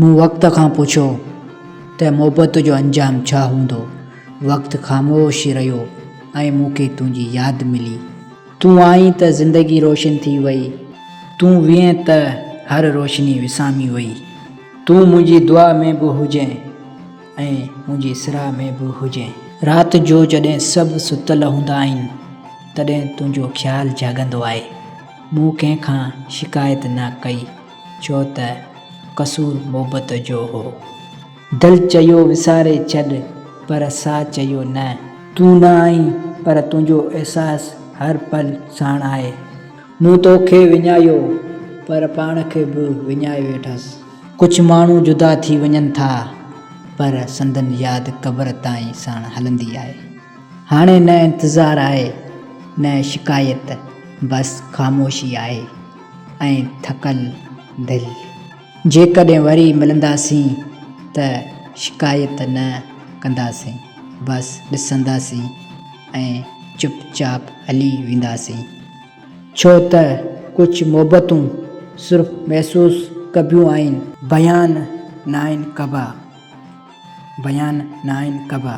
مون وقت کان پڇيو ته محبت جو انجام ڇا هوندو؟ وقت خاموش رهيو ۽ مون کي تنهنجي ياد ملي. تون آئين ته زندگي روشن ٿي وئي. تون وئين ته هر روشني وسامي وئي. تون منهنجي دعا ۾ به هجين ۽ منهنجي سراء ۾ به هجين. رات جو جڏهن سڀ ستل هوندا آهن، تڏهن تنهنجو خيال جاڳندو آهي. مون ڪنهن کان شڪايت نه ڪئي، ڇو ته قصور محبت جو هو. دل چيو وساري ڇڏ، پر ساهه چيو نه. تون نه آهين، پر تنهنجو احساس هر پل ساڻ آهي. مون توکي وڃايو، پر پاڻ کي به وڃائي ويٺس. ڪجهه ماڻهو جدا ٿي وڃن ٿا، پر سندن ياد قبر تائين ساڻ هلندي آهي. هاڻي نه انتظار آهي، نه شڪايت، بس خاموشي آهي ۽ ٿڪل دل. جيڪڏهن وري ملنداسين ته شڪايت نه ڪنداسين، بس ڏسنداسين ۽ چپ چاپ هلي وينداسين. ڇو ته ڪجهه محبتون صرف محسوس ڪبيون آهن. بيان ناهن ڪبا، بيان ناهن ڪبا.